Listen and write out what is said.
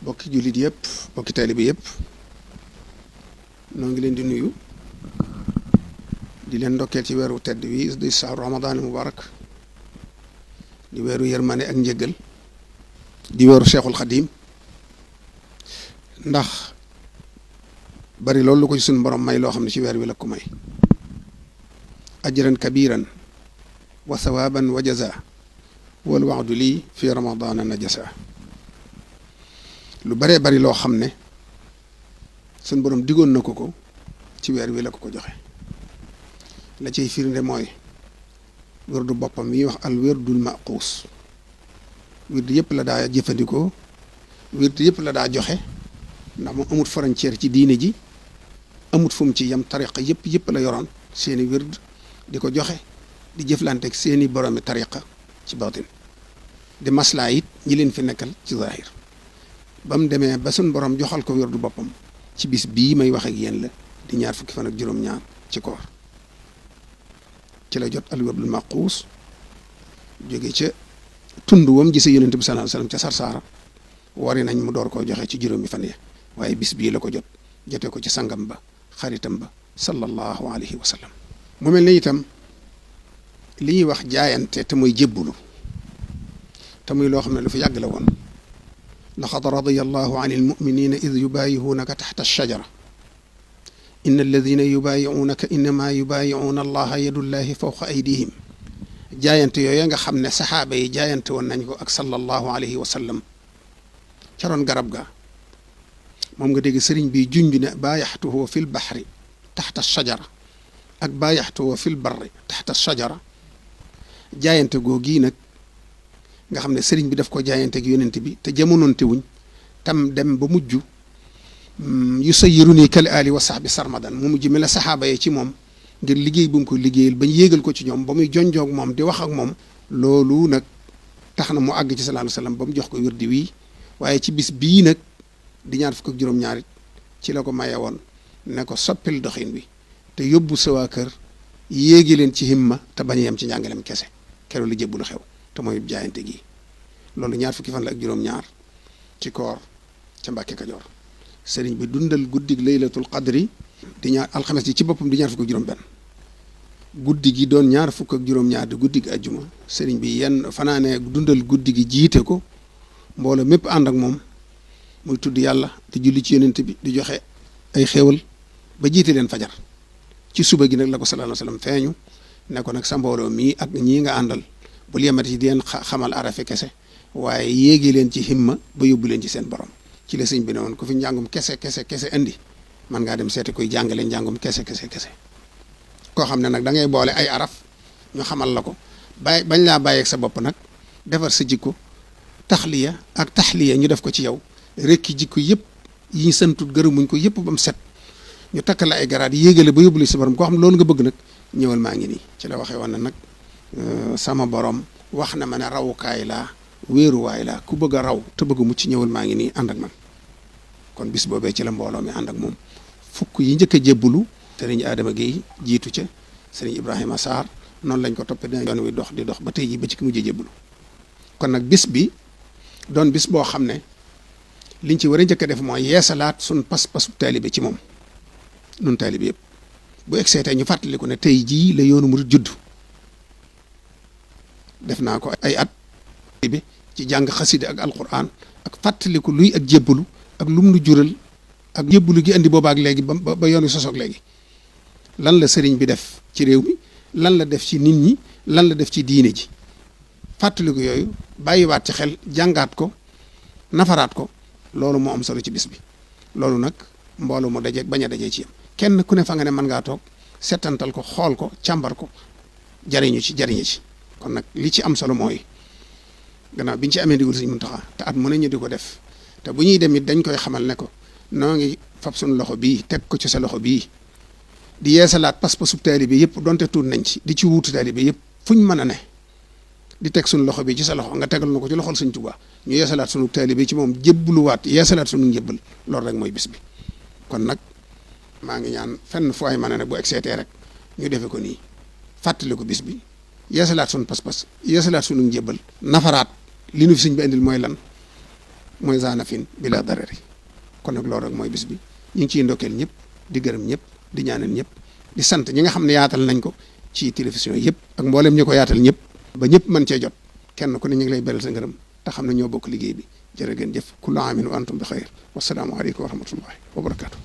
bokki jullit yëpp bokki taalibe yëpp noo ngi leen di nuyu di leen ndokkeel ci weeru tedd wi di sahru ramadan mubarak di weeru yërmande ak njëggal di weeru Cheikhul Khadim ndax bari loolu lu ko ci suñu borom may loo xam ne ci weer wi la ko may ajran kabiran wa sawaban wa jaza wal wa'du lii fi ramadana najasa lu baree bari loo xam ne suñu borom digoon na ko ci weer wi la ko joxe la ciy firnde mooy wérdu boppam yi wax al wérdul maquus wérdu yëpp la daa jëfandikoo wérdu yëpp la daa joxe ndax moom amut frontière ci diine ji amut fu mu ci yam tariqa yëpp la yoroon seeni wérd di ko joxe di jëflanteeg seeni boromi tariqa ci baatin di maslaa it ñi leen fi nekkal ci zahir ba mu demee ba suñ borom joxal ko wérdu boppam ci bis bii may wax ak yéen la di ñaar fukki fan ak juróom-ñaar ci koor ci la jot al wérdul maquus jóge ca tund wam gise yonent bi sallallahu alayhi wasallam ca Sarsaara wari nañ mu door koo joxe ci juróomi fan ya waaye bis bii la ko jote ko ci sangam ba xaritam ba sallallahu alayhi wa sallam mu mel ne itam li ñuy wax jaayante te muy jébbulu te muy loo xam ne lu fi yàgg la woon laqad radiya allahu an almuminina id yubaayi'uunaka taxta alshajara inna alladina yubaayi'uunaka innama yubaayi'uuna allaha yadullahi fawqa aydihim jaayante yooyu nga xam ne saxaaba yi jaayante woon nañ ko ak sallallahu alayhi wa sallam ca roon garab ga moom nga dégg sëriñ bi junj ne baayaxtuhu fil baxri taxta shajara ak baayaxtuhu fil barri taxta shajara jaayante googii nag nga xam ne sëriñ bi daf ko jaayante ak yonent bi te jamonoonte wuñ tam dem ba mujj yu sayyiruni kal ali wa sahbi sarmadan mu mujj mel ne saxaaba yi ci moom ngir liggéey bu mu ko liggéeyal bañ yéegal ko ci ñoom ba muy jonjoog moom di wax ak moom loolu nag tax na mu àgg ci sallallahu alayhi wasallam ba mu jox ko wirdi wii waaye ci bis bii nag di ñaar fukk ak juróom-ñaar ci la ko maye woon ne ko soppil doxin wi te yóbbu sa waa kër yéegi leen ci himma te bañ a yem ci njàngalem kese keroog li jébbu lu xew te mooy jaayante gi loolu ñaar fukki fan la ak juróom-ñaar ci koor ca Mbàkke Kajoor sëriñ bi dundal guddig laylatul qadri di ñaar alxames ji ci boppam di ñaar fukk ak juróom-benn guddi gi doon ñaar fukk ak juróom-ñaar di guddig ajjuma sëriñ bi yenn fanaane dundal guddi gi jiite ko mbooloo mépp ànd ak moom muy tudd yàlla di julli ci yonent bi di joxe ay xéewal ba jiite leen fajar ci suba gi nag la ko sallallahu alayhi wasallam feeñu ne ko nag sa mbooloo mii ak ñii nga àndal bul yemati ci di leen xamal arafe kese waaye yéegi leen ci himma ba yóbbu leen ci seen borom ci la sëñ bi ne woon ku fi njàngum kese indi man ngaa dem seeti koy jàngale njàngum kese koo xam ne nag da ngay boole ay araf ñu xamal la ko bañ laa bàyyeeg sa bopp nag defar sa jikko taxliya ak taxliya ñu def ko ci yow rekki jikko yëpp yi ñu santut gërëmuñ ko yëpp ba mu set ñu takkal ay garaat yéegale ba yóbbu li sa borom koo xam ne loolu nga bëgg nag ñëwal maa ngi nii ci la waxee woon ne nag sama borom wax na ma ne rawukaay laa wéeruwaay laa ku bëgg a raw te bëgg mucc ñëwal maa ngi nii ànd ak man kon bis boobee ci la mbooloo mi ànd ak moom fukk yi njëkk a jébbulu sëriñ Adama Guèye jiitu ca sëriñ Ibrahima Sarr noonu lañ ko toppee dina yoon wi dox di dox ba tey ji ba ci ki mujjee jébbulu kon nag bis bi doon bis boo xam ne liñ ci war a njëkk a def mooy yeesalaat suñ pas-pasu taalibe ci moom nun taalibe yëpp bu egsee tey ñu fàttaliku ne tey jii la yoonu murid judd def naa ko ay at bi ci jàng xasida ak alquran ak fàttaliku luy ak jébbalu ak lum nu jural ak jébbalu gi andi boobaak léegi ba yoonu sosoog léegi lan la sëriñ bi def ci réew mi lan la def ci nit ñi lan la def ci diine ji fàttaliku yooyu bàyyiwaat ci xel jàngaat ko nafaraat ko loolu moo am solo ci bis bi loolu nag mbooloo mu dajeeg bañ a dajee ci yam kenn ku ne fa nga ne mën ngaa toog settantal ko xool ko càmbar ko jariñu ci kon nag li ci am solo mooy gannaaw biñ ci amee ndigul Sëriñ Muntaxa te at mu ne ñu di ko def te bu ñuy dem it dañ koy xamal ne ko noo ngi fab suñu loxo bii teg ko ci sa loxo bii di yeesalaat pas-pasub taalibe yëpp donte tuut nañ ci di ci wuutu taalibe yëpp fuñ mën a ne di teg suñu loxo bi ci sa loxo nga tegal na ko ci loxol Sëriñ Tuubaa ñu yeesalaat suñu taalibe ci moom jébbluwaat yeesalaat suñu njébbal loolu rek mooy bis bi kon nag maa ngi ñaan fenn fu ay mën a ne bu egseetee rek ñu defe ko nii fàttali ko bis bi yeesalaat suñu pas-pas yeesalaat suñu njébbal nafaraat li nu fi sëñ bi indil mooy lan mooy zanafin bila darari. kon nag loolu rek mooy bis bi ñu ngi ciy ndokkeel ñëpp di gërëm ñëpp di ñaanal ñëpp di sant ñi nga xam ne yaatal nañ ko ci télévision yëpp ak mboolem ñi ko yaatal ñëpp ba ñëpp mën cee jot kenn ku ne ñu ngi lay beral sa ngërëm te xam ne ñoo bokk liggéey bi jërë ngeen jëf kullu aamin wa antum bi xayr wasalaamu aleykum wa rahmatullahi wa barakaatu.